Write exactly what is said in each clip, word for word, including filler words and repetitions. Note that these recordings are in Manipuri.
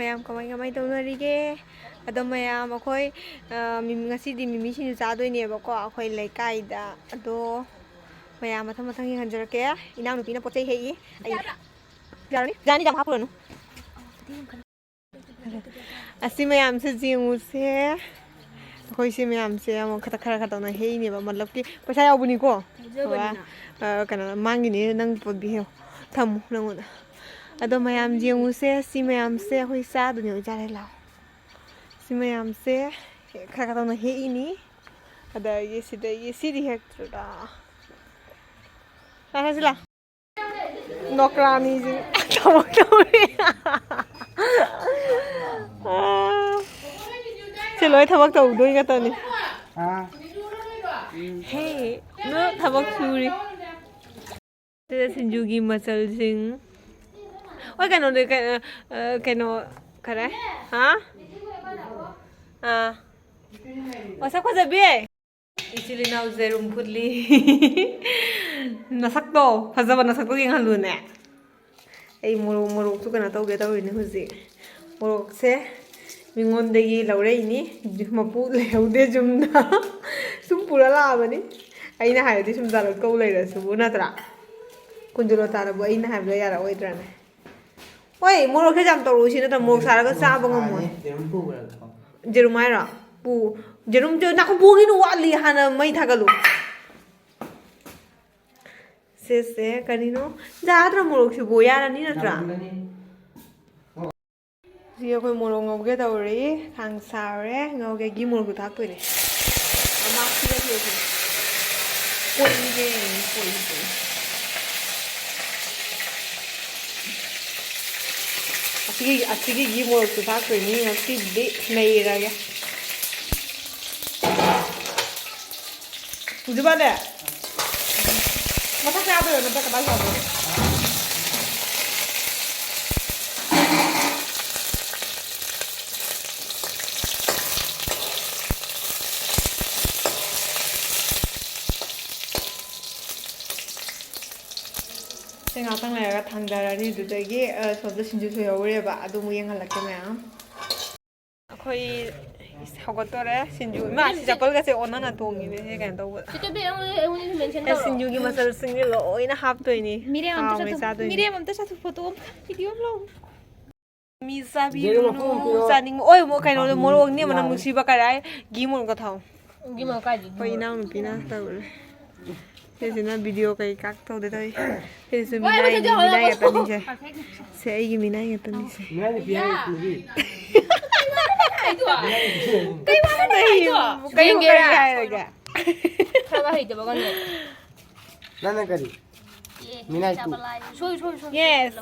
ꯃꯌꯥꯝ ꯀꯃꯥꯏ ꯀꯃꯥꯏ ꯇꯧꯅꯔꯤꯒꯦ? ꯑꯗꯣ ꯃꯌꯥꯝ ꯑꯩꯈꯣꯏ, ꯑ, ꯃꯤꯃꯤ, ꯉꯁꯤꯗꯤ ꯃꯤꯃꯤ ꯁꯤꯡꯖꯨ ꯆꯥꯗꯣꯏꯅꯦꯕꯀꯣ ꯑꯩꯈꯣꯏ ꯂꯩꯀꯥꯏꯗ꯫ ꯑꯗꯣ ꯃꯌꯥꯝ ꯃꯊꯪ ꯃꯊꯪ ꯌꯦꯡꯍꯟꯖꯔꯛꯀꯦ꯫ ꯏꯅꯥꯎꯅꯨꯄꯤꯅ ꯄꯣꯠ ꯆꯩ ꯍꯦꯛꯏ꯫ ꯑꯩ ꯌꯥꯔꯅꯤ? ꯌꯥꯅꯤ, ꯌꯥꯝ ꯍꯥꯞꯄꯨꯔꯅꯨ꯫ ꯑꯁꯤ ꯃꯌꯥꯝꯁꯦ ꯌꯦꯡꯉꯨꯁꯦ꯫ ꯑꯩꯈꯣꯏ ꯁꯤ ꯃꯌꯥꯝꯁꯦ ꯑꯃꯨꯛ ꯈꯇ ꯈꯔ ꯈꯔ ꯇꯧꯅ ꯍꯦꯛꯏꯅꯦꯕ, ꯃꯇꯂꯕꯀꯤ ꯄꯩꯁꯥ ꯌꯥꯎꯕꯅꯤꯀꯣ꯫ ꯌꯥꯎꯖꯕꯅꯤꯅ꯫ ꯑ, ꯀꯩꯅꯣ, ꯃꯥꯡꯒꯤꯅꯤ, ꯅꯪ ꯄꯣꯠ ꯄꯤꯍꯦ꯫ ꯊꯝꯃꯨ ꯅꯪꯉꯣꯟꯗ꯫ ꯑꯗꯣ ꯃꯌꯥꯝ ꯌꯦꯡꯉꯨꯁꯦ, ꯁꯤ ꯃꯌꯥꯝꯁꯦ ꯑꯩꯈꯣꯏ ꯆꯥꯗꯣꯏꯅꯦ, ꯑꯣꯏ ꯆꯥꯔꯦ ꯂꯥꯎ꯫ ꯁꯤ ꯃꯌꯥꯝꯁꯦ ꯈꯔ ꯈꯔ ꯇꯧꯅ ꯍꯦꯛꯏꯅꯤ꯫ ꯑꯗꯒꯤ ꯁꯤꯗꯒꯤ ꯁꯤꯗꯤ ꯍꯦꯛꯇ꯭ꯔꯤꯔꯥ? ꯂꯥꯛ, ꯁꯤ ꯂꯥꯛ꯫ ꯅꯣꯀ꯭ꯔꯥꯅꯤꯁꯤꯡ ꯊꯕꯛ ꯇꯧꯔꯤ꯫ ꯁꯤ ꯂꯣꯏ ꯊꯕꯛ ꯇꯧꯗꯣꯏ ꯉꯥꯛꯇꯅꯤ꯫ ꯍꯥ? ꯍꯦ, ꯅꯣꯏ ꯊꯕꯛ ꯁꯨꯔꯤ꯫ ꯁꯤꯗ ꯁꯤꯡꯖꯨꯒꯤ ꯃꯆꯜꯁꯤꯡ꯫ ꯍꯣꯏ, ꯀꯩꯅꯣꯗꯤ, ꯀꯩꯅꯣ, ꯑ, ꯀꯩꯅꯣ, ꯈꯔꯦ? ꯍꯥ? ꯑꯥ꯫ ꯃꯁꯛ ꯐꯖꯕꯤ! ꯏꯆꯤꯜ ꯏꯅꯥꯎ ꯖꯦꯔꯨꯝ ꯐꯨꯠꯂꯤ꯫ ꯅꯁꯛꯇꯣ ꯐꯖꯕ ꯅꯁꯛꯇꯣ ꯌꯦꯡꯍꯜꯂꯨꯅꯦ꯫ ꯑꯩ ꯃꯣꯔꯣꯛ, ꯃꯣꯔꯣꯛꯁꯨ ꯀꯩꯅꯣ ꯇꯧꯒꯦ ꯇꯧꯔꯤꯅꯦ ꯍꯧꯖꯤꯛ꯫ ꯃꯣꯔꯣꯛꯁꯦ ꯃꯤꯉꯣꯟꯗꯒꯤ ꯂꯧꯔꯛꯏꯅꯤ꯫ ꯃꯄꯨ ꯂꯩꯍꯧꯗꯦ ꯌꯨꯝꯗ꯫ ꯁꯨꯝ ꯄꯨꯔ ꯂꯥꯛꯑꯕꯅꯤ꯫ ꯑꯩꯅ ꯍꯥꯏꯔꯗꯤ ꯁꯨꯝ ꯆꯥꯔꯛꯇꯧ ꯂꯩꯔꯁꯤꯕꯨ ꯅꯠꯇ꯭ꯔꯥ? ꯀꯨꯟꯖꯂꯣꯇꯥꯅꯕꯨ ꯑꯩꯅ ꯍꯥꯏꯕꯗ ꯌꯥꯔꯛꯑꯣꯏꯗ꯭ꯔꯥꯅꯦ? ꯍꯣꯏ, ꯃꯣꯔꯣꯛꯁꯦ ꯌꯥꯝ ꯇꯧꯔꯛꯎ ꯁꯤ ꯅꯠꯇ꯭ꯔ ꯃꯣꯔꯣꯛ ꯁꯥꯔꯒ ꯆꯥꯕ ꯉꯝꯃꯣꯏ꯫ ꯌꯦꯔꯨꯝ ꯄꯨꯈ꯭ꯔꯒꯦꯀꯣ꯫ ꯌꯦꯔꯨꯝ ꯍꯥꯏꯔꯣ? ꯄꯨ-, ꯌꯦꯔꯨꯝꯗꯣ ꯅꯥꯀꯣꯡ ꯄꯨꯈꯤꯅꯨ, ꯋꯥꯠꯂꯤ, ꯍꯥꯟꯅ ꯃꯩ ꯊꯥꯒꯠꯂꯨ꯫ ꯁꯦꯁꯦ, ꯀꯔꯤꯅꯣ? ꯌꯥꯗ꯭ꯔꯥ ꯃꯣꯔꯣꯛꯁꯤꯕꯨ? ꯌꯥꯔꯅꯤ ꯅꯠꯇ꯭ꯔꯥ? ꯌꯥꯔꯝꯒꯅꯤ꯫ ꯁꯤ ꯑꯩꯈꯣꯏ ꯃꯣꯔꯣꯛ ꯉꯧꯒꯦ ꯇꯧꯔꯤ꯫ ꯈꯥꯡ ꯁꯥꯔꯦ, ꯉꯧꯒꯦ꯫ ꯘꯤ ꯃꯣꯔꯣꯛꯁꯨ ꯊꯥꯛꯇꯣꯏꯅꯦ꯫ ꯃꯃꯥ ꯁꯤꯗ ꯊꯣꯛꯑꯁꯤ꯫ ꯀꯣꯏꯒꯦ, ꯀꯣꯏꯒꯦ꯫ ꯑꯁꯤꯒꯤ, ꯑꯁꯤꯒꯤ ꯘꯤ ꯃꯣꯔꯣꯛꯁꯨ ꯊꯥꯛꯇꯣꯏꯅꯤ꯫ ꯉꯁꯤꯗꯤ ꯅꯩꯔꯒꯦ꯫ ꯍꯧꯖꯤꯛ ꯃꯥꯅꯦ? ꯃꯊꯛ ꯆꯥꯗꯣꯏꯔꯣ? ꯅꯠꯇ꯭ꯔ ꯀꯃꯥꯏ ꯆꯥꯗꯣꯏꯅꯣ? ꯉꯥꯛꯇꯪ ꯂꯩꯔꯒ ꯊꯥꯡꯗꯔꯅꯤ꯫ ꯑꯗꯨꯗꯒꯤ, ꯑ, ꯁꯣꯝꯗ ꯁꯤꯡꯖꯨ ꯁꯨꯍꯧꯔꯦꯕ, ꯑꯗꯨ ꯑꯃꯨꯛ ꯌꯦꯡꯍꯜꯂꯛꯀꯦ ꯃꯌꯥꯝ꯫ ꯑꯩꯈꯣꯏ ꯍꯧꯒꯠꯇꯣꯔꯦ꯫ ꯁꯤꯡꯖꯨ, ꯏꯃꯥ, ꯁꯤ ꯆꯄꯜꯒꯁꯦ ꯑꯣꯟꯅꯅ ꯇꯣꯡꯉꯤꯅꯦ, ꯁꯤ ꯀꯩꯅꯣ ꯇꯧꯕ꯫ ꯁꯤ ꯇꯣꯝꯕꯤ, ꯑꯩꯉꯣꯟꯗ, ꯑꯩꯉꯣꯟꯗꯁꯨ mention ꯑꯦ, ꯇꯧꯔꯛꯑꯣ꯫ ꯁꯤꯡꯖꯨꯒꯤ ꯃꯆꯜꯁꯤꯡꯁꯦ ꯂꯣꯏꯅ ꯍꯥꯞꯇꯣꯏꯅꯤ꯫ ꯃꯤꯔꯦꯝ ꯑꯝꯇ ꯍꯥꯎꯅ ꯆꯠꯊꯣꯛ-, ꯆꯥꯗꯣꯏꯅꯤ꯫ ꯃꯤꯔꯦꯝ ꯑꯝꯇ ꯆꯠꯊꯣꯛ, photo ꯑꯝꯇ, video ꯑꯃ ꯂꯧ꯫ ꯃꯤ ꯌꯦꯔꯨꯝ ꯆꯥꯕꯤꯔꯨꯅꯨ, ꯃꯈꯨꯝ ꯑꯃ ꯄꯤꯔꯛꯑꯣ꯫ ꯆꯥꯅꯤꯡꯕ꯫ ꯑꯣꯏ, ꯑꯃꯨꯛ ꯀꯩꯅꯣꯗꯣ, ꯃꯣꯔꯣꯛꯅꯦ, ꯃꯅꯝ ꯌꯥꯔꯦ꯫ ꯅꯨꯡꯁꯤꯕ ꯀꯔꯥꯏ, ꯘꯤ ꯃꯣꯔꯣꯛꯀ ꯊꯥꯎ꯫ ꯒꯤ ꯃꯣꯔꯣꯛ ꯀꯥꯏꯗꯤ? ꯑꯩꯈꯣꯏ ꯏꯅꯥꯎꯅꯨꯄꯤꯅ ꯇꯧꯔꯦ꯫ ꯁꯤꯁꯤꯅ video ꯀꯩ ꯀꯥꯞ ꯇꯧꯗꯦ ꯇꯧꯔꯤ꯫ ꯁꯤꯁꯨ ꯃꯤꯅꯥꯏꯅꯤ, ꯃꯤꯅꯥꯏ ꯉꯥꯛꯇꯅꯤꯁꯦ꯫ ꯁꯦ, ꯑꯩꯒꯤ ꯃꯤꯅꯥꯏ ꯉꯥꯛꯇꯅꯤꯁꯦ꯫ ꯃꯤꯅꯥꯏ ꯅꯨꯄꯤ ꯍꯥꯏꯔꯦ ꯅꯨꯄꯤ꯫ ꯀꯩ ꯋꯥꯅꯣ ꯅꯪ ꯍꯥꯏꯗꯣ? ꯀꯩ ꯋꯥꯅꯣ ꯅꯪ ꯍꯥꯏꯗꯣ? ꯀꯩ ꯌꯦꯡꯒꯦꯔꯥ? ꯍꯥꯏꯔꯒꯦ? ꯈꯔ ꯍꯩꯇꯕꯒꯅꯦ꯫ ꯅꯪꯅ ꯀꯔꯤ? ꯑꯦ, ꯃꯤꯅꯥꯏ ꯇꯨ꯫ ꯆꯥꯕ ꯂꯥꯏ꯫ ꯁꯣꯏ, ꯁꯣꯏ, ꯁꯣꯏ꯫ Yes꯫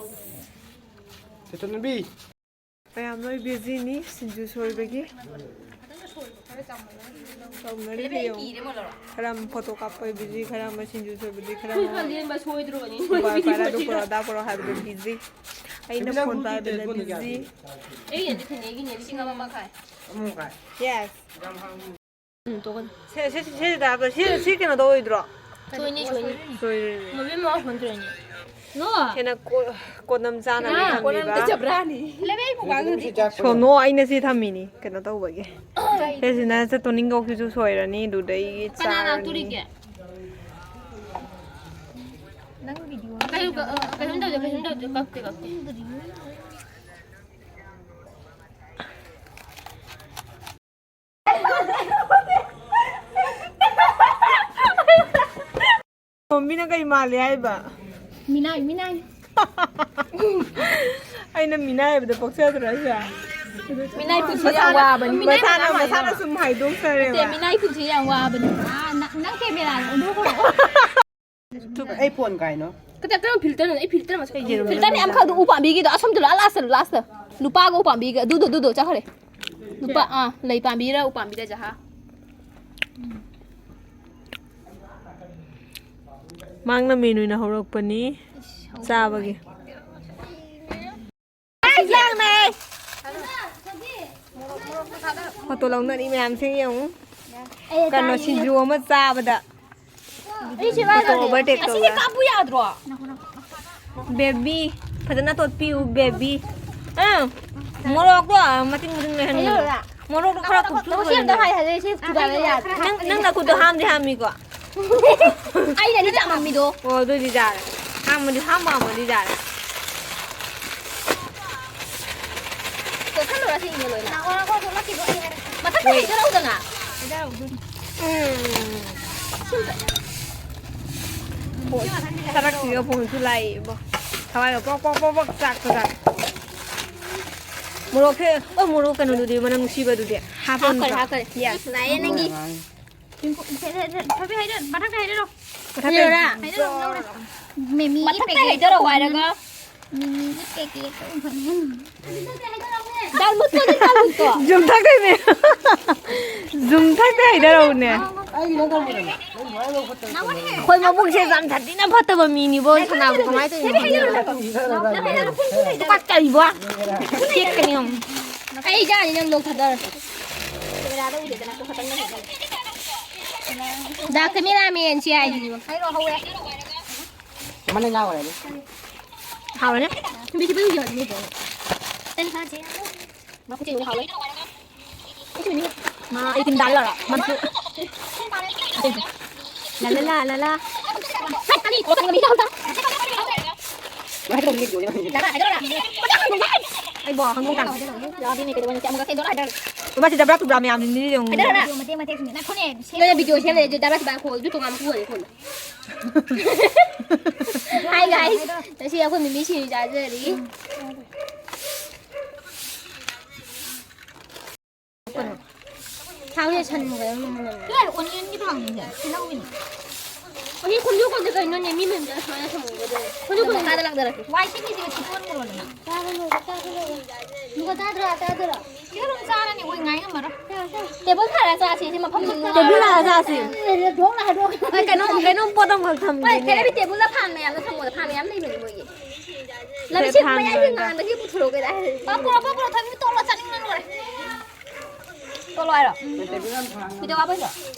ꯆꯠꯊꯣꯛꯅꯕꯤ꯫ ꯃꯌꯥꯝ ꯂꯣꯏ busyꯅꯤ ꯁꯤꯡꯖꯨ ꯁꯣꯏꯕꯒꯤ꯫ ꯇꯧꯅꯔꯤ ꯌꯦꯡꯉꯨ꯫ ꯈꯔ ꯑꯃ photo ꯀꯥꯞꯄꯒꯤ busy, ꯈꯔ ꯑꯃ ꯁꯤꯡꯖꯨ ꯁꯣꯏꯕꯒꯤ, ꯈꯔ ꯑꯃ ꯈꯔ ꯂꯦꯟꯕ ꯁꯣꯏꯗ꯭ꯔꯣꯕꯅꯤ꯫ Mobile ꯄꯥꯏꯔ ꯑꯗꯨ ꯄꯨꯔꯛꯑꯣ, ꯑꯗꯥ ꯄꯨꯔꯛꯑꯣ ꯍꯥꯏꯕꯗ busy꯫ ꯑꯩꯅ ꯅꯨꯄꯤꯅ phone ꯄꯥꯏꯕꯗ ꯕꯨꯀꯤ ꯇꯦꯂꯦꯐꯣꯟꯗ busy꯫ ꯀꯌꯥ ꯄꯤ? ꯑꯩꯒꯤꯗꯤ ꯐꯅꯦꯛꯒꯤꯅꯦ, ꯂꯤꯁꯤꯡ ꯑꯃ ꯃꯈꯥꯏ꯫ ꯑꯃ ꯃꯈꯥꯏ꯫ Yes꯫ ꯌꯥꯝ ꯍꯥꯎꯅꯤ꯫ ꯎꯝ, ꯇꯣꯛꯀꯅꯤ꯫ ꯁꯦ, ꯁꯦ, ꯁꯦ, ꯁꯤꯗ ꯍꯥꯞꯄꯣ꯫ ꯁꯤ, ꯁꯤ ꯀꯩꯅꯣ ꯇꯧꯔꯣꯏꯗ꯭ꯔꯣ? ꯁꯣꯏꯅꯤ, ꯁꯣꯏꯅꯤ꯫ ꯁꯣꯏꯔꯣꯏ꯫ ꯃꯕꯦꯝꯃ, ꯍꯣꯟꯗ꯭ꯔꯣꯏꯅꯤ꯫ ꯅꯣ꯫ ꯍꯦꯟꯅ ꯀꯣ-, ꯀꯣꯟꯅꯝ ꯆꯥꯅ ꯏꯃꯥ, ꯊꯝꯕꯤꯕ꯫ ꯀꯣꯟꯅꯝ ꯇꯆꯕ꯭ꯔꯥꯅꯤ? ꯂꯩꯕ ꯑꯩ ꯃꯨꯛꯕꯥꯡꯗꯨꯗꯤ꯫ ꯁꯣꯅꯣ, ꯑꯩꯅ ꯁꯤ ꯊꯝꯃꯤꯅꯤ ꯀꯩꯅꯣ ꯇꯧꯕꯒꯤ꯫ ꯁꯤꯁꯤꯅ ꯆꯠꯇꯣ ꯅꯤꯡꯒꯧꯁꯤꯁꯨ ꯁꯣꯏꯔꯅꯤ, ꯑꯗꯨꯗꯩ ꯀꯅꯥ ꯆꯥꯔꯅꯤ꯫ ꯂꯥꯛꯇꯣꯔꯤꯒꯦ? ꯅꯪ video ꯀꯩꯅꯣ, ꯀ-, ꯑ, ꯀꯩꯅꯣꯝ ꯇꯧꯗꯦ, ꯀꯩꯅꯣꯝ ꯇꯧꯗꯦ, ꯀꯛꯇꯦ, ꯀꯛꯇꯦ꯫ ꯇꯣꯝꯕꯤꯅ ꯀꯩ ꯃꯥꯜꯂꯤ ꯍꯥꯏꯕ? ꯃꯤꯅꯥꯏ, ꯃꯤꯅꯥꯏ꯫ ꯑꯩꯅ ꯃꯤꯅꯥꯏ ꯍꯥꯏꯕꯗ ꯄꯣꯛꯆꯗ꯭ꯔꯣ ꯑꯩꯁꯦ? ꯃꯤꯅꯥꯏ ꯄꯨꯟꯁꯤ ꯌꯥꯝ ꯃꯁꯥꯅ, ꯋꯥꯕꯅꯤ꯫ ꯃꯁꯥꯅ, ꯃꯤꯅꯥꯏ ꯃꯁꯥꯅ ꯁꯨꯝ ꯍꯥꯏꯗꯣꯛꯆꯔꯦꯕ꯫ ꯅꯠꯇꯦ, ꯃꯤꯅꯥꯏ ꯄꯨꯟꯁꯤ ꯌꯥꯝ ꯋꯥꯕꯅꯤ꯫ ꯑꯥ, ꯅꯪ, ꯅꯪ camera ꯑꯣꯟꯊꯣꯛꯈ꯭ꯔꯣ꯫ ꯑꯩ phone ꯀꯥꯏꯅꯣ? ꯀꯗꯥ-, ꯀꯔꯝꯕ filterꯅꯣ? ꯑꯩ filter ꯃꯁꯛ ꯈꯪꯗꯦ꯫ Filterꯅꯦ ꯑꯝꯈꯛꯗꯣ ꯎ ꯄꯥꯝꯕꯤꯒꯤꯗꯣ, ꯑꯁꯣꯝꯗ ꯂꯥ-, lastꯇ, lastꯇ꯫ ꯂꯨꯄꯥꯒ ꯎ ꯄꯥꯝꯕꯤꯒ, ꯑꯗꯨꯗꯣ, ꯑꯗꯨꯗꯣ ꯆꯠꯈ꯭ꯔꯦ꯫ ꯂꯨꯄꯥ, ꯑꯥ, ꯂꯩ ꯄꯥꯝꯕꯤꯔ ꯎ ꯄꯥꯝꯕꯤꯔ ꯖꯍꯥ꯫ ꯃꯥꯡꯅ ꯃꯦꯟ ꯑꯣꯏꯅ ꯍꯧꯔꯛꯄꯅꯤ ꯆꯥꯕꯒꯤ꯫ Photo ꯂꯧꯅꯔꯤ ꯃꯌꯥꯝꯁꯦ ꯌꯦꯡꯉꯨ꯫ ꯀꯩꯅꯣ, ꯁꯤꯡꯖꯨ ꯑꯃ ꯆꯥꯕꯗ꯫ ꯑꯩ ꯁꯤ ꯄꯥꯏꯗꯕꯅꯦ꯫ Photo overtake ꯑꯁꯤꯁꯦ ꯇꯧꯕ꯫ ꯀꯥꯞꯄꯨ ꯌꯥꯗ꯭ꯔꯣ? ꯕꯦꯕꯤ, ꯐꯖꯅ ꯇꯣꯠꯄꯤꯌꯨ, ꯕꯦꯕꯤ꯫ ꯑꯥ, ꯃꯣꯔꯣꯛꯇꯣ ꯃꯇꯤꯡ ꯃꯇꯤꯡ ꯂꯩꯍꯟꯒꯅꯨ꯫ ꯍꯩꯔꯨꯔꯥ? ꯃꯣꯔꯣꯛꯇꯣ ꯈꯔ ꯀꯨꯞꯊꯣꯛꯈ꯭ꯔꯣꯅꯦ꯫ ꯅꯪ, ꯅꯪ ꯅꯈꯨꯠꯇꯣ ꯍꯥꯝꯗꯤ ꯍꯥꯝꯃꯤꯀꯣ? ꯑꯩꯅꯗꯤ ꯆꯥꯃꯝꯃꯤꯗꯣ꯫ ꯑꯣ, ꯑꯗꯨꯗꯤ ꯌꯥꯔꯦ꯫ ꯍꯥꯝꯃꯗꯤ, ꯍꯥꯝꯕ ꯍꯥꯝꯃꯗꯤ ꯌꯥꯔꯦ꯫ ꯀꯣꯠꯁꯜꯂꯨꯔ ꯁꯤ ꯏꯪꯉꯦ ꯂꯣꯏꯅ꯫ ꯃꯊꯛꯇ ꯍꯣꯏ꯫ ꯍꯩꯗꯔꯛꯎꯗꯅ꯫ ꯎꯝ꯫ ꯍꯣꯏ, ꯁꯔꯛꯁꯤꯒ ꯐꯣꯟꯁꯨ ꯂꯥꯛꯑꯦꯕꯣ꯫ ꯊꯋꯥꯏꯒ ꯄ꯭ꯔꯣꯛ ꯄ꯭ꯔꯣꯛ ꯄ꯭ꯔꯣꯛ ꯄ꯭ꯔꯣꯛ ꯆꯥꯛꯄꯖꯥꯠ꯫ ꯃꯣꯔꯣꯛꯁꯦ, ꯑꯣ, ꯃꯣꯔꯣꯛ ꯀꯩꯅꯣꯗꯨꯗꯤ, ꯃꯅꯝ ꯅꯨꯡꯁꯤꯕꯗꯨꯗꯤ ꯍꯥꯞꯄ ꯍꯥꯞꯈꯔꯦ, ꯅꯠꯇ꯭ꯔꯣ? ꯍꯥꯞꯈꯔꯦ꯫ Yes. ꯂꯥꯛꯑꯦ ꯅꯪꯒꯤ꯫ ꯊꯣꯏꯕꯤ ꯍꯩꯗ-, ꯃꯊꯛꯇ ꯍꯩꯗꯔꯣ꯫ ꯃꯊꯛꯇ ꯍꯩꯗꯔꯣ, ꯂꯧꯔꯦ꯫ ꯃꯤꯃꯤ ꯃꯊꯛꯇ ꯄꯦꯀꯦꯠ ꯍꯩꯗꯔꯣ ꯍꯥꯏꯔꯒ꯫ ꯃꯤꯃꯤꯒꯤ ꯄꯦꯀꯦꯠ ꯑꯃꯈꯛ꯫ ꯌꯨꯝꯊꯛꯇꯩꯅꯦ꯫ ꯌꯨꯝꯊꯛꯇ ꯍꯩꯗꯔꯛꯎꯅꯦ꯫ ꯑꯩꯈꯣꯏ ꯃꯕꯨꯛꯁꯦ ꯌꯥꯝ ꯊꯤꯅ ꯐꯠꯇꯕ ꯃꯤꯅꯤꯕꯣ, ꯁꯅꯥꯕꯨ ꯀꯃꯥꯏꯅ ꯇꯧꯔꯤꯅꯣ ꯈꯪꯗꯦ꯫ ꯇꯨꯀꯠꯆꯩꯕꯣ꯫ ꯇꯦꯛꯀꯅꯤ ꯌꯦꯡꯉꯨ꯫ ꯑꯩ ꯏꯆꯥꯅꯤ ꯅꯪ ꯂꯣꯛ ꯊꯥꯗꯔꯁꯨ꯫ ꯗꯥ ꯀꯦꯃꯦꯔꯥꯃꯦꯟ ꯁꯤ ꯍꯥꯏꯗꯨꯅꯤꯕꯣ꯫ ꯃꯅꯦ ꯂꯥꯎ ꯍꯥꯏꯗꯤ꯫ ꯍꯥꯎꯔꯅꯤ꯫ ꯊꯨꯝꯕꯤ ꯊꯨꯝꯕꯤ ꯍꯧꯖꯤꯛ ꯍꯧꯖꯤꯛ ꯅꯦ꯫ ꯃꯥ ꯈꯨꯠꯁꯤ ꯃꯅꯦ ꯍꯥꯎꯋꯦ꯫ ꯃꯥ ꯑꯩ ꯇꯤꯝ ꯗꯥꯜ ꯂꯧꯔꯣ? ꯃꯝꯁꯨ꯫ ꯂꯥ ꯂꯥ ꯂꯥ ꯂꯥ ꯂꯥ꯫ ꯍꯠ, ꯀꯔꯤ? ꯀꯣꯜ ꯇꯧꯔꯒ ꯃꯤ ꯇꯧꯍꯧꯗ꯫ ꯗꯥ, ꯍꯥꯏꯗꯣꯔꯛꯑꯣ꯫ ꯑꯩꯕꯣ, ꯍꯪꯉꯨ ꯇꯥꯡ꯫ ꯌꯥꯗꯦꯅꯦ, ꯀꯩꯗꯧꯕꯅꯣ? ꯁꯤ ꯑꯃꯨꯛꯀ ꯁꯦꯡꯗꯣꯛꯑ ꯍꯥꯏꯗꯣꯔꯛꯑꯣ꯫ ꯏꯃꯥ, ꯁꯤ ꯗꯕ꯭ꯔꯥ ꯇꯨꯕ꯭ꯔꯥ ꯃꯌꯥꯝꯁꯤꯡꯁꯤꯗꯤ ꯌꯦꯡꯉꯨ꯫ ꯍꯥꯏꯗꯣꯔꯛꯑꯣ꯫ ꯃꯇꯦꯛ ꯃꯇꯦꯛ ꯁꯤꯡꯗꯣꯛ꯫ ꯅꯈꯣꯏꯅꯦ, ꯅꯣꯏꯅ ꯚꯤꯗꯤꯑꯣ ꯁꯦꯝ ꯂꯩꯔꯗꯤ ꯗꯕ꯭ꯔꯥ ꯇꯨꯕ꯭ꯔꯥ ꯈꯣꯜꯂꯣ, ꯑꯗꯨ ꯇꯣꯉꯥꯟꯕ ꯈꯣꯜꯂꯦ, ꯈꯣꯜꯂꯣ꯫ Hi guys, ꯉꯁꯤ ꯑꯩꯈꯣꯏ ꯃꯤꯃꯤ ꯁꯤꯡꯖꯨ ꯆꯥꯖꯔꯤ꯫ ꯊꯥꯎꯁꯦ ꯁꯟ ꯀꯩꯅꯣ ꯃꯅꯝ ꯅꯝꯃꯦ꯫ ꯁꯦ, ꯑꯣꯅꯤꯌꯟꯒꯤ ꯊꯥꯎꯅꯤꯁꯦ, ꯇꯤꯜꯍꯧꯒꯤꯅꯤ꯫ ꯑꯣꯅꯤꯌꯟ ꯈꯣꯝꯗꯣꯛ ꯈꯣꯝꯗꯣꯛ ꯀꯩꯅꯣꯅꯦ, ꯃꯤ ꯃꯌꯨꯝꯗ ꯁꯨꯃꯥꯏꯅ ꯊꯝꯃꯝꯒꯗꯣꯏꯅꯦ꯫ ꯈꯣꯝꯗꯣꯛ ꯈꯣꯝꯗꯣꯛ꯫ ꯃꯈꯥꯗ ꯂꯪꯊꯔꯛꯀꯦ꯫ ꯋꯥꯏ ꯁꯤꯠꯂꯤꯁꯦ ꯊꯤꯠꯇꯣꯛꯍꯟꯈ꯭ꯔꯣꯗꯅ꯫ ꯆꯥꯕ ꯂꯣꯏꯔꯦ, ꯆꯥꯕ ꯂꯣꯏꯔꯦ꯫ ꯂꯨꯒ ꯆꯥꯗ꯭ꯔꯣ, ꯆꯥꯗ꯭ꯔꯣ? ꯁꯤꯗ ꯑꯗꯨꯝ ꯆꯥꯔꯅꯤ, ꯑꯩꯈꯣꯏ ꯉꯥꯏ ꯉꯝꯃꯔꯣꯏ꯫ ꯇꯦꯕꯜ ꯊꯥꯔ ꯆꯥꯁꯤ, ꯁꯤ ꯃꯐꯝ ꯇꯦꯕꯜ ꯊꯥꯔ ꯆꯥꯁꯤ꯫ ꯀꯩꯅꯣ, ꯀꯩꯅꯣꯝ ꯄꯣꯠ ꯑꯃꯈꯛ ꯊꯝꯒꯦꯅꯦ꯫ ꯍꯣꯏ, ꯀꯩꯅꯣ, ꯇꯦꯕꯜꯗ ꯐꯥꯟ ꯃꯌꯥꯝꯗꯣ ꯊꯝꯃꯣ, ꯐꯥꯟ ꯃꯌꯥꯝ ꯂꯩꯕꯅꯦ ꯃꯣꯏꯒꯤ꯫ ꯂꯝꯁꯤ ꯐꯥꯟ ꯃꯌꯥꯏꯒꯤ ꯂꯣꯏꯔꯒ꯫ ꯉꯥꯡꯗꯒꯤ ꯄꯨꯊꯣꯔꯛꯑꯣ ꯀꯩꯗ ꯍꯥꯏꯔꯗꯤ꯫ ꯄꯥ, ꯄꯨꯔꯛꯑꯣ, ꯄꯥ, ꯄꯨꯔꯛꯑꯣ, ꯊꯣꯏꯕꯤ ꯇꯣꯛꯂꯣ, ꯆꯥꯅꯤꯡꯕꯅ ꯂꯣꯏꯔꯦ꯫ ꯇꯣꯛꯂꯣ ꯍꯥꯏꯔꯣ? ꯎꯝ꯫ ꯚꯤꯗꯤꯑꯣ ꯀꯥꯞꯄꯩꯔꯣ?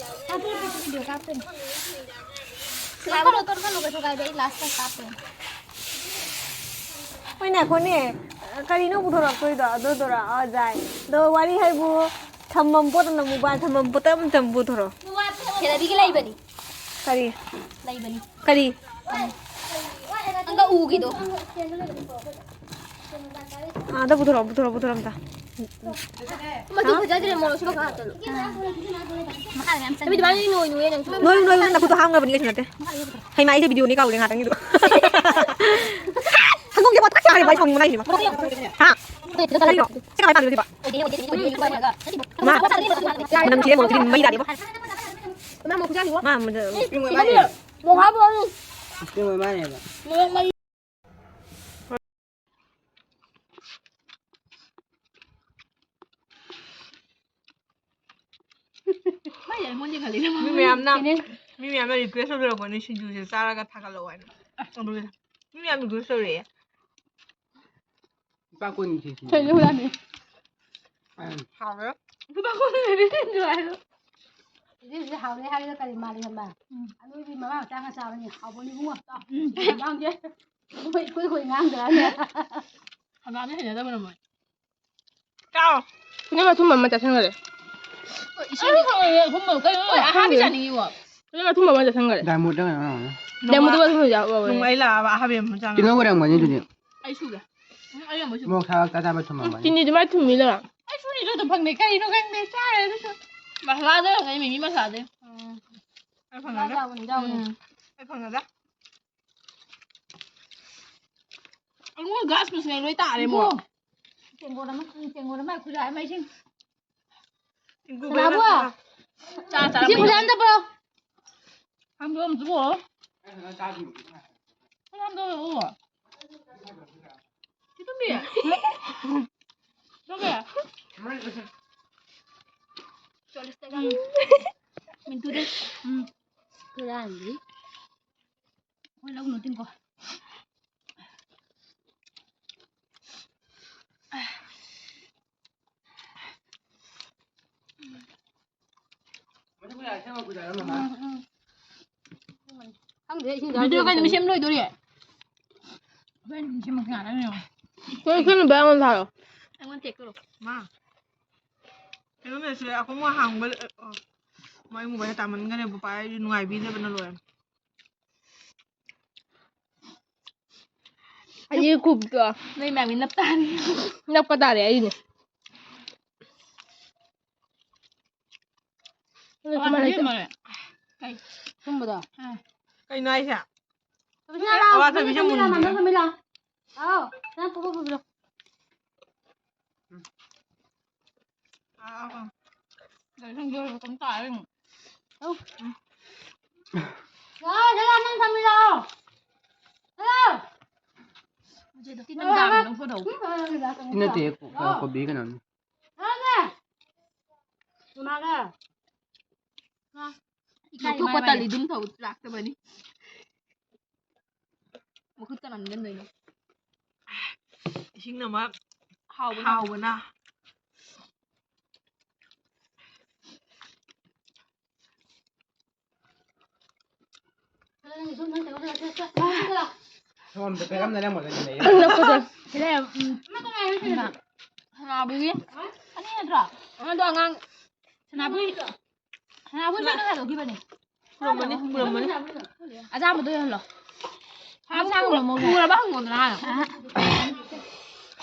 ꯀꯥꯞꯄꯩ, ꯚꯤꯗꯤꯑꯣ ꯀꯥꯞꯇꯣꯏꯅꯦ꯫ ꯂꯥꯎ꯫ ꯇꯣꯛꯊꯠꯂꯣ, ꯇꯣꯛꯊꯠꯂꯣ, ꯀꯩꯁꯨ ꯀꯥꯏꯗꯦ, ꯑꯩ ꯂꯥꯁꯇ ꯀꯥꯞꯇꯣꯏꯅꯦ꯫ ꯍꯣꯏꯅꯦ, ꯑꯩꯈꯣꯏꯅꯦ, ꯀꯔꯤꯅꯣ ꯄꯨꯊꯣꯔꯛꯇꯣꯏꯗꯣ? ꯑꯗꯨꯗꯨꯔꯣ? ꯑꯣ, ꯖꯥꯏ꯫ ꯑꯗꯣ ꯋꯥꯔꯤ ꯍꯥꯏꯕꯨ, ꯊꯝꯐꯝ ꯄꯣꯠ ꯑꯃ, ꯃꯣꯕꯥꯏꯜ ꯊꯝꯐꯝ ꯄꯣꯠ ꯑꯃꯇꯪ ꯄꯨꯊꯣꯔꯛꯑꯣ꯫ ꯁꯦꯟꯅꯕꯤꯒꯤ ꯂꯩꯕꯅꯤ꯫ ꯀꯔꯤ? ꯂꯩꯕꯅꯤ꯫ ꯀꯔꯤ? ꯑꯪꯒ ꯎꯒꯤꯗꯣ꯫ ꯑꯥꯗ ꯄꯨꯊꯣꯔꯛꯑꯣ, ꯄꯨꯊꯣꯔꯛꯑꯣ, ꯄꯨꯊꯣꯔꯛꯑꯣ ꯑꯝꯇ꯫ ꯃꯆꯨ ꯐꯖꯗ꯭ꯔꯦ, ꯃꯣꯔꯣꯛꯁꯨ ꯃꯈꯥ ꯍꯥꯞꯆꯜꯂꯨ꯫ ꯃꯈꯥꯗ ꯃꯌꯥꯝ ꯆꯪꯉꯦ꯫ ꯅꯨꯃꯤꯠ ꯃꯥꯅꯤ ꯅꯣꯏ ꯅꯣꯏ ꯅꯪꯁꯨ꯫ ꯅꯣꯏ ꯅꯣꯏ ꯅꯈꯨꯠꯇꯣ ꯍꯥꯝꯈ꯭ꯔꯕꯅꯤ, ꯀꯩꯁꯨ ꯅꯠꯇꯦ꯫ ꯍꯩꯃꯥ, ꯑꯩꯁꯦ ꯚꯤꯗꯤꯑꯣꯅꯤ ꯀꯥꯎꯔꯦ ꯉꯥꯛꯇꯪꯒꯤꯗꯣ꯫ ꯁꯪꯒꯣꯝꯁꯦ ꯄꯣꯠ ꯇꯥꯛ ꯇꯥꯔꯦ, ꯚꯥꯏ, ꯁꯥꯎꯅꯤꯡꯕꯅ ꯑꯩꯁꯦ꯫ ꯍꯥ? ꯀꯔꯤꯅꯣ? ꯁꯤ ꯀꯃꯥꯏꯅ ꯄꯥꯝꯃꯤꯅꯣ ꯁꯤꯕꯣ? ꯃꯥ, ꯃꯅꯝ ꯅꯨꯡꯁꯤꯌꯦ, ꯃꯣꯔꯣꯛꯁꯤꯗꯤ ꯃꯩ ꯇꯥꯗꯦꯕꯣ꯫ ꯃꯥ, ꯃꯗ-, ꯃꯣꯔꯣꯛ ꯍꯥꯞꯄꯣ꯫ ꯃꯣꯔꯣꯛ ꯃꯔꯤ꯫ ꯃꯥꯏ ꯑꯩꯉꯣꯟꯗ ꯈꯜꯂꯤꯅ ꯃꯤ ꯃꯌꯥꯝꯅ, ꯀꯩꯅꯦ? ꯃꯤ ꯃꯌꯥꯝꯅ ꯔꯤꯀ꯭ꯋꯦꯁ ꯇꯧꯕꯤꯔꯛꯄꯅꯦ, ꯁꯤꯡꯖꯨꯁꯦ ꯆꯥꯔꯒ ꯊꯥꯒꯠꯂꯛꯑꯣ ꯍꯥꯏꯅ꯫ ꯑꯗꯨꯒꯤ ꯃꯤ ꯃꯌꯥꯝ ꯔꯤꯀ꯭ꯋꯦꯁ ꯇꯧꯔꯛꯑꯦ꯫ ꯂꯨꯄꯥ ꯀꯨꯟꯒꯤ ꯁꯤꯡꯖꯨ꯫ ꯀꯩꯅꯣ ꯍꯨꯔꯥꯟꯕꯤ? ꯎꯝ꯫ ꯍꯥꯎꯔꯦ꯫ ꯂꯨꯄꯥ ꯀꯨꯟꯒꯤ ꯁꯤꯡꯖꯨ ꯍꯥꯏꯔꯣ꯫ ꯁꯤꯡꯖꯨꯁꯦ ꯍꯥꯎꯔꯦ ꯍꯥꯏꯔꯒ ꯀꯔꯤ ꯃꯥꯜꯂꯤ ꯈꯪꯕ꯭ꯔꯥ? ꯎꯝ꯫ ꯑꯅꯣꯏꯕꯤ ꯃꯃꯥ ꯃꯆꯥꯒ ꯆꯥꯕꯅꯤ꯫ ꯍꯥꯎꯕꯅꯤ ꯏꯕꯨꯡꯉꯣ꯫ ꯆꯥꯎ꯫ ꯎꯝ꯫ ꯉꯥꯡꯗꯦ꯫ ꯑꯩꯈꯣꯏ, ꯑꯩꯈꯣꯏ ꯉꯥꯡꯗ꯭ꯔꯥꯅꯦ? ꯍꯪꯒꯥꯝꯗꯤ ꯍꯩꯅꯗꯕ ꯅꯃꯣꯏ꯫ ꯆꯥꯎ꯫ ꯄꯨꯅꯦ ꯃꯊꯨꯝ ꯑꯃ ꯆꯥꯁꯤꯟꯈꯔꯦ꯫ ꯍꯣꯏ, ꯏꯁꯤꯡ ꯑꯩ ꯈꯪꯉꯦ, ꯑꯊꯨꯝꯕ ꯀꯩꯅꯣ? ꯍꯣꯏ, ꯑꯍꯥꯕꯤ ꯆꯥꯅꯤꯡꯉꯤꯀꯣ꯫ ꯄꯨꯅꯦ ꯃꯊꯨꯝ ꯑꯃ ꯆꯥꯁꯤꯟꯈꯔꯦ꯫ ꯗꯥꯏꯃꯣꯟꯗ ꯀꯩꯅꯣ ꯍꯥꯏꯔꯝꯒꯅꯤ꯫ ꯗꯥꯏꯃꯣꯟꯗ ꯃꯊꯨꯝ ꯌꯥꯎ-, ꯌꯥꯎꯕꯅꯦ꯫ ꯅꯨꯡꯉꯥꯏ ꯂꯥꯛꯑꯕ ꯑꯍꯥꯕꯤ ꯑꯃ ꯆꯥꯅꯕ꯫ ꯇꯤꯜꯍꯧ ꯑꯣꯏꯔꯝꯒꯅꯤ ꯑꯗꯨꯗꯤ꯫ ꯑꯩ ꯁꯨꯒꯦ꯫ ꯎꯝ, ꯑꯩ ꯑꯃꯨꯛ ꯁꯨꯒꯦ꯫ ꯃꯣꯔꯣꯛ ꯁꯥꯕ ꯆꯥ ꯆꯥꯕ ꯊꯨꯝꯃꯝꯒꯅꯤ꯫ ꯆꯤꯅꯤꯗꯤ ꯃꯥꯏ ꯊꯨꯝꯃꯤꯗ꯫ ꯑꯩ ꯁꯨꯔꯤꯁꯨ ꯑꯗꯨꯝ ꯐꯪꯅꯩ꯫ ꯀꯔꯤꯅꯣ ꯈꯪꯗꯦ꯫ ꯆꯥꯔꯦ ꯑꯗꯨꯁꯨ꯫ ꯃꯁꯥꯂꯥꯗ ꯐꯪꯉꯩ, ꯃꯤꯃꯤ ꯃꯁꯥꯂꯥꯗ꯫ ꯎꯝ꯫ ꯑꯩ ꯐꯪꯉꯒ꯫ ꯆꯥꯕꯅꯤ, ꯆꯥꯕꯅꯤ꯫ ꯎꯝ꯫ ꯑꯩ ꯐꯪꯉꯒ꯫ ꯑꯗꯨꯒ ꯒ꯭ꯌꯥꯁ ꯃꯁꯤꯡ ꯂꯣꯏ ꯇꯥꯔꯦ, ꯃꯣꯔꯣꯛ꯫ ꯇꯦꯡꯀꯣꯠ ꯑꯃ, ꯇꯦꯡꯀꯣꯠ ꯑꯃ ꯈꯨꯖꯥꯏ ꯑꯃ ꯏꯁꯤꯡ꯫ ꯇꯤꯡꯀꯨ ꯀꯅꯥꯕꯨ? ꯆꯥ ꯆꯥꯔꯝꯃꯦ꯫ ꯏꯁꯤꯡ ꯈꯨꯖꯥꯏ ꯑꯝꯇ ꯄꯨꯔꯛꯑꯣ꯫ ꯍꯥꯝꯗꯣꯛꯑꯝꯁꯤꯕꯣ꯫ ꯍꯥꯝꯗꯣꯛꯑꯣ꯫ ꯆꯦ ꯇꯣꯝꯕꯤ꯫ ꯇꯣꯝꯕꯤ꯫ ꯆꯣꯂꯤꯁꯇꯒ꯫ ꯎꯝ꯫ ꯃꯤꯟꯇꯨꯗ꯫ ꯎꯝ꯫ ꯍꯨꯔꯥꯟꯕꯤ꯫ ꯍꯣꯏ, ꯂꯧꯅꯨ, ꯇꯤꯡꯀꯣ꯫ ꯎꯝ, ꯎꯝ꯫ ꯈꯪꯗꯦ, ꯏꯁꯤꯡ ꯚꯤꯗꯤꯑꯣ ꯀꯩ ꯅꯨꯃꯤꯠ ꯁꯦꯝ ꯂꯣꯏꯗꯣꯔꯤ? ꯅꯪ ꯈꯪꯅꯕ ꯑꯩꯉꯣꯟꯗ ꯊꯥꯔꯛꯑꯣ꯫ ꯑꯩꯉꯣꯟꯗ ꯇꯦꯛ ꯇꯧꯔꯣ꯫ ꯃꯥ꯫ ꯀꯩꯅꯣ ꯃꯦꯁꯦꯖ ꯑꯩꯈꯣꯏ ꯃꯣꯏ ꯍꯥꯡꯕ, ꯑ, ꯃꯣꯏ ꯃꯣꯕꯥꯏꯜ ꯇꯥꯃꯟꯈꯔꯦ, ꯄꯄꯥ ꯑꯩ ꯅꯨꯡꯉꯥꯏꯕꯤꯗꯕꯅ ꯂꯣꯏꯔꯦ꯫ ꯑꯩꯒꯤ ꯈꯨꯕꯗꯣ꯫ ꯅꯣꯏ ꯃꯌꯥꯝꯒꯤ ꯅꯞ ꯇꯥꯔꯦ꯫ ꯅꯞꯀ ꯇꯥꯔꯦ ꯑꯩꯅꯦ꯫ ꯑꯋꯥ, ꯊꯕꯤ ꯃꯥꯜꯂꯦ꯫ ꯀꯩ? ꯊꯨꯝꯕꯗꯣ꯫ ꯑꯥ꯫ ꯀꯩꯅꯣ ꯍꯥꯏꯁꯦ? ꯊꯕꯤ ꯂꯥꯛꯑꯣ, ꯑꯋꯥ, ꯊꯕꯤ ꯊꯕꯤ ꯂꯥꯛꯑꯣ, ꯃꯨꯟꯗꯦ꯫ ꯃꯥꯝꯇꯣꯟ ꯊꯕꯤ ꯂꯥꯛꯑꯣ꯫ ꯑꯥꯎ, ꯅꯪ ꯄꯨꯄꯨ ꯄꯨꯕꯤꯔꯣ꯫ ꯑꯥ, ꯑꯥ, ꯑꯥ꯫ ꯂꯩ ꯁꯤꯡꯖꯨ ꯀꯩꯅꯣ ꯇꯥꯔꯦ ꯑꯃꯨꯛ꯫ ꯑꯧ꯫ ꯂꯥꯛꯑꯣ, ꯁꯤꯗ ꯂꯥꯛꯑꯣ, ꯅꯪ ꯊꯝꯃꯤꯔꯣ? ꯍꯜꯂꯣ꯫ ꯃꯆꯦꯗꯣ ꯇꯤꯟ ꯅꯝ ꯇꯥꯕꯅꯦ, ꯂꯧꯊꯣꯛꯑꯣ꯫ ꯎꯝ, ꯇꯤꯟ ꯅꯠꯇꯦ, ꯀꯣ-, ꯀꯣꯕꯤ ꯀꯩꯅꯣꯅꯤ꯫ ꯂꯥꯛꯑꯣꯅꯦ꯫ ꯏꯃꯥꯒ꯫ ꯏꯀꯥꯏ ꯂꯧꯊꯣꯛꯄ ꯃꯥꯏ ꯇꯜꯂꯤ, ꯃꯥꯏ꯫ ꯑꯗꯨꯝ ꯇꯧ, ꯂꯥꯛꯇꯕꯅꯤ꯫ ꯃꯈꯨꯠ ꯀꯅꯥ ꯅꯝꯗꯣꯏꯅꯣ? ꯏꯁꯤꯡꯅ ꯑꯃ ꯍꯥꯎꯕꯅ꯫ ꯍꯥꯎꯕꯅ꯫ ꯁꯣꯝꯗ ꯄꯦꯔꯝꯗꯅ ꯑꯃꯨꯛ ꯂꯩꯔꯦ꯫ ꯁꯤꯗ, ꯎꯝ, ꯁꯅꯥꯕꯨꯒꯤ ꯑꯅꯤ ꯅꯠꯇ꯭ꯔꯣ? ꯑꯗꯣ ꯑꯉꯥꯡ ꯁꯅꯥꯕꯨꯒꯤ ꯁꯅꯥꯕꯨ ꯏꯕꯦꯟꯅ ꯊꯥꯗꯣꯛꯈꯤꯕꯅꯦ꯫ ꯄꯨꯔꯝꯃꯅꯤ, ꯄꯨꯔꯝꯃꯅꯤ꯫ ꯑꯆꯥꯝꯕꯗꯣ ꯌꯣꯜꯂꯣ꯫ ꯍꯥ, ꯄꯨꯔ-, ꯄꯨꯔꯕ ꯍꯪꯉꯣꯗꯅ ꯍꯥꯟꯅ꯫ ꯑꯍ꯫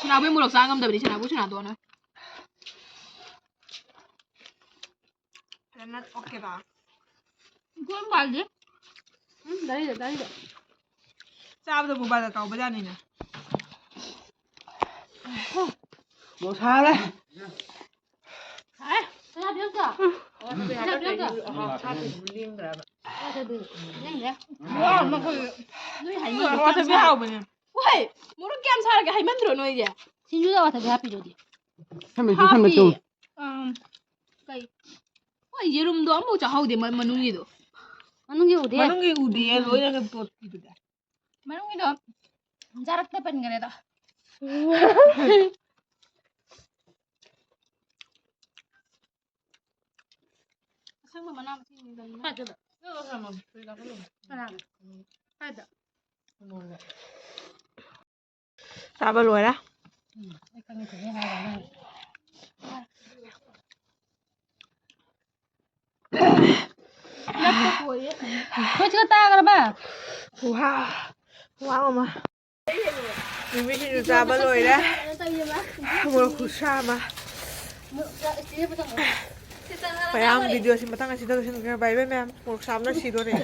ꯁꯅꯥꯕꯨ ꯃꯣꯔꯣꯛ ꯆꯥ ꯉꯝꯗꯕꯅꯤ, ꯁꯅꯥꯕꯨ ꯁꯅꯥꯗꯣꯅ꯫ ꯐꯖꯅ ꯑꯣꯀꯦ ꯇꯥ꯫ ꯒꯣꯜ ꯃꯥꯜꯂꯤ꯫ ꯎꯝ, ꯗꯥꯏꯔꯤꯗ, ꯗꯥꯏꯔꯤꯗ꯫ ꯆꯥꯕꯗꯕꯨ ꯕꯥꯔ ꯀꯥꯎꯕꯖꯥꯠꯅꯤꯅꯦ꯫ ꯃꯣꯔꯣꯛ ꯁꯥꯔꯦ꯫ ꯍꯥꯏ꯫ ꯄꯩꯁꯥ ꯄꯤꯔꯛꯇ꯭ꯔꯣ? ꯄꯩꯁꯥ ꯄꯤꯔꯛꯇ꯭ꯔꯣ? ꯂꯦꯝꯗꯦ꯫ ꯋꯥ, ꯃꯈꯣꯏ ꯅꯣꯏ ꯍꯩꯅꯧꯗꯣ ꯋꯥ, ꯀꯌꯥꯝ ꯊꯕꯤ ꯁꯥ-, ꯍꯥꯎꯕꯅꯦ꯫ ꯍꯣꯏ, ꯃꯣꯔꯣꯛ ꯀꯌꯥꯝ ꯁꯥꯔꯒꯦ, ꯍꯩꯃꯟꯗ꯭ꯔꯣ ꯅꯣꯏꯁꯦ? ꯁꯤꯡꯖꯨꯗ ꯋꯥ ꯊꯕꯤ ꯍꯥꯞꯄꯤꯔꯣꯗꯤ꯫ ꯁꯝꯃꯦ, ꯁꯝꯃꯦ, ꯍꯥꯞꯄꯤ꯫ ꯇꯨ꯫ ꯑꯝ, ꯀꯩ? ꯍꯣꯏ, ꯌꯦꯔꯨꯝꯗꯣ ꯑꯃꯐꯥꯎ ꯆꯥꯍꯧꯗꯦ, ꯃ-, ꯃꯅꯨꯡꯒꯤꯗꯣ꯫ ꯃꯅꯨꯡꯒꯤ ꯎꯗꯦ꯫ ꯃꯅꯨꯡꯒꯤ ꯎꯗꯤꯌꯦ, ꯂꯣꯏꯅ ꯇꯣꯠꯈꯤꯕꯗ꯫ ꯃꯅꯨꯡꯒꯤꯗꯣ ꯖꯥꯔꯛꯇ ꯄꯟꯈꯔꯦꯗ꯫ ꯑꯁꯪꯕ ꯃꯅꯥ ꯃꯁꯤꯡ ꯀꯥꯏꯗ? ꯀꯅꯥ? ꯀꯥꯏꯗ? ꯆꯥꯕ ꯂꯣꯏꯔꯦ꯫ ꯈꯣꯏ ꯆꯤꯀꯟ ꯇꯥꯈ꯭ꯔꯕ? ꯋꯥ, ꯋꯥ ꯑꯃ꯫ ꯃꯤꯃꯤ ꯁꯤꯡꯖꯨ ꯆꯥꯕ ꯂꯣꯏꯔꯦ꯫ ꯃꯣꯔꯣꯛ ꯈꯨꯁꯥ ꯑꯃ꯫ ꯃꯌꯥꯝ video ꯁꯤ ꯃꯊꯪ ꯑꯁꯤꯗ ꯂꯣꯏꯁꯤꯟꯈ꯭ꯔꯦ꯫ Bye bye ꯃꯌꯥꯝ꯫ ꯃꯣꯔꯣꯛ ꯁꯥꯕꯅ ꯁꯤꯗꯣꯔꯦ꯫